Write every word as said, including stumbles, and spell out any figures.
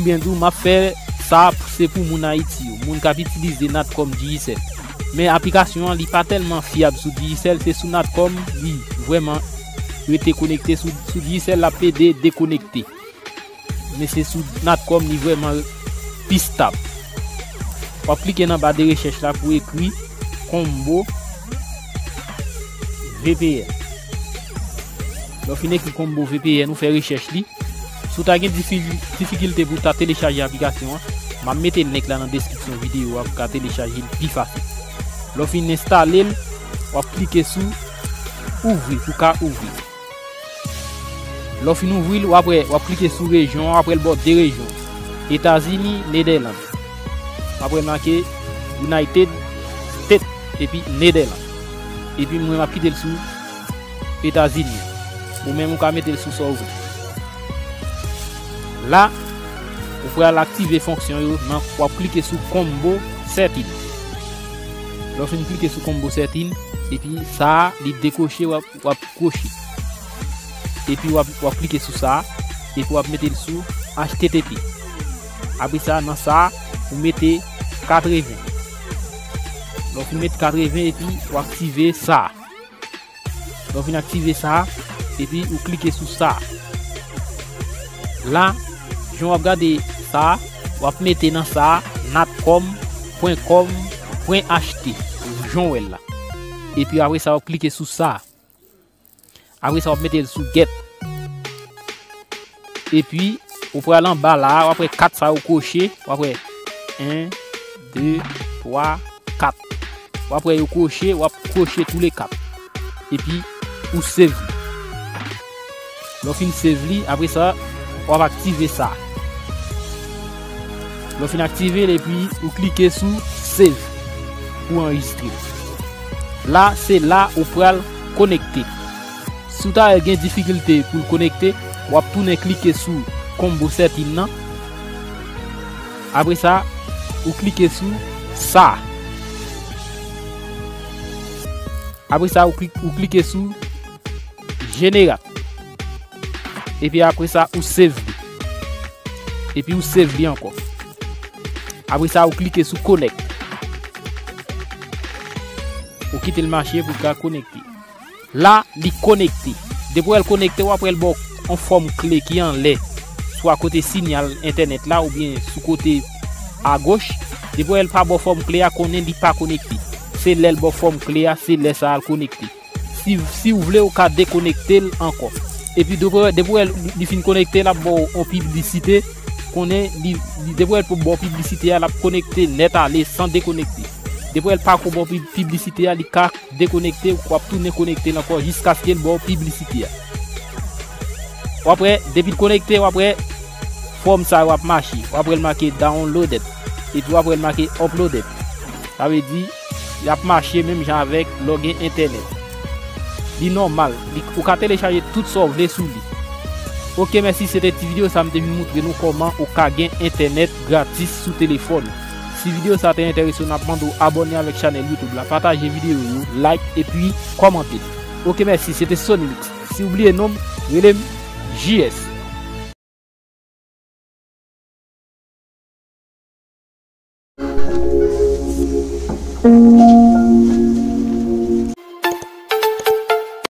Byen di w, m ap fè sa, se pou moun Ayiti yo, moun k ap itilize Natcom Digicel. Men aplikasyon an, li pa tèlman fyab sou Digicel, se sou Natcom li vrèman rete konekte, sou, sou Digicel l ap pede dekonekte. Men se sou Natcom li vrèman pi stab. W ap klike nan ba de rechèch la pou ekri Combo V P N. Lè w fin ekri Combo V P N, ou fè rechèch li. Si w ta gen difi-, difikilte pou w ta telechaje aplikasyon an, m ap mete link la nan deskripsyon videyo a pou w ka telechaje l pi fasil. Lè w fin enstale l, w ap klike sou ouvri pou w ka ouvri. Lè w fin ouvri l, w ap wè, w ap klike sou rejyon an, w ap wè l ba w de rejyon. Etazini, Netherlands. W ap wè make United States epi Netherlands. Epi mwen m ap kite l sou Etazini. Ou menm ou ka mete l sou sa w vle. La, ou pral aktive fonksyon yo nan w ap klike sou Combo Setting. Lè w fin klike sou Combo Setting, epi sa a, li dekwoche, w ap, w ap kwoche. Epi w ap, w ap klike sou sa a, epi w ap mete l sou H T T P. Apre sa, nan sa a, ou mete katreven. Lè w fin mete katreven, epi w aktive sa a. Lè w fin aktive sa a, epi ou klike sou sa a. La, jan w ap gade sa a, w ap mete nan sa a, natcom pwen com pwen H T, jan w wè l la. Epi apre sa, w ap klike sou sa a. Apre sa, w ap mete l sou get. Epi, ou pral anba la a, w ap wè kat sa yo kwoche, w ap wè en, de, twa, kat. W ap wè yo kwoche, w ap kwoche tou le kat. Epi, ou save li. Lè w fin save li, apre sa, w ap aktive sa. Lè w fin aktive l, epi ou klike sou save pou anrejistre. La, se la ou pral konekte. Si w ta gen difikilte pou l konekte, w ap tounen klike sou Combo Setting nan. Apre sa, ou klike sou sa. Apre sa, ou klik-, ou klike sou Generate. Epi apre sa, ou save li. Epi ou save li ankò. Apre sa, ou klike sou Connect. Ou kite l mache pou l ka konekte. La, li konekte. Depi w wè l konekte, w ap wè l ba w yon fòm kle ki anlè, swa kote sinyal entènèt la oubyen sou kote agoch. Depi w wè l pa ba w fòm kle a, konnen li pa konekte. Se lè l ba w fòm kle a, se lè sa a l konekte. Si, si w vle, ou ka dekonekte l ankò. Epi depi w wè, depi w wè li fin konekte, l ap ba w yon piblisite. Konnen li, li, depi w wè l pou ba w piblisite a, l ap konekte nèt ale san dekonekte. Depi w wè l pa ko ba w pib-, piblisite a, li ka dekonekte, w ap tounen konekte l ankò jiskaske l ba w piblisite a. W ap wè, depi l konekte, w ap wè fòm sa yo ap mache. W ap wè l make downloaded. Epi w ap wè l make uploaded. Sa vle di, y ap mache menm jan avèk lè w gen entènèt. Li nòmal. Li, ou ka telechaje tout sa w vle sou li. Oke, mèsi. Se te ti videyo sa m te vin moutre nou kòman ou ka gen entènèt gratis sou telefòn ou. Si videyo sa te enterese w, n ap mande w abòne avèk chanèl YouTube la, pataje videyo yo, like epi kòmante. Oke, mèsi. Se te Sonilux. Si w bliye non m, rele m J S.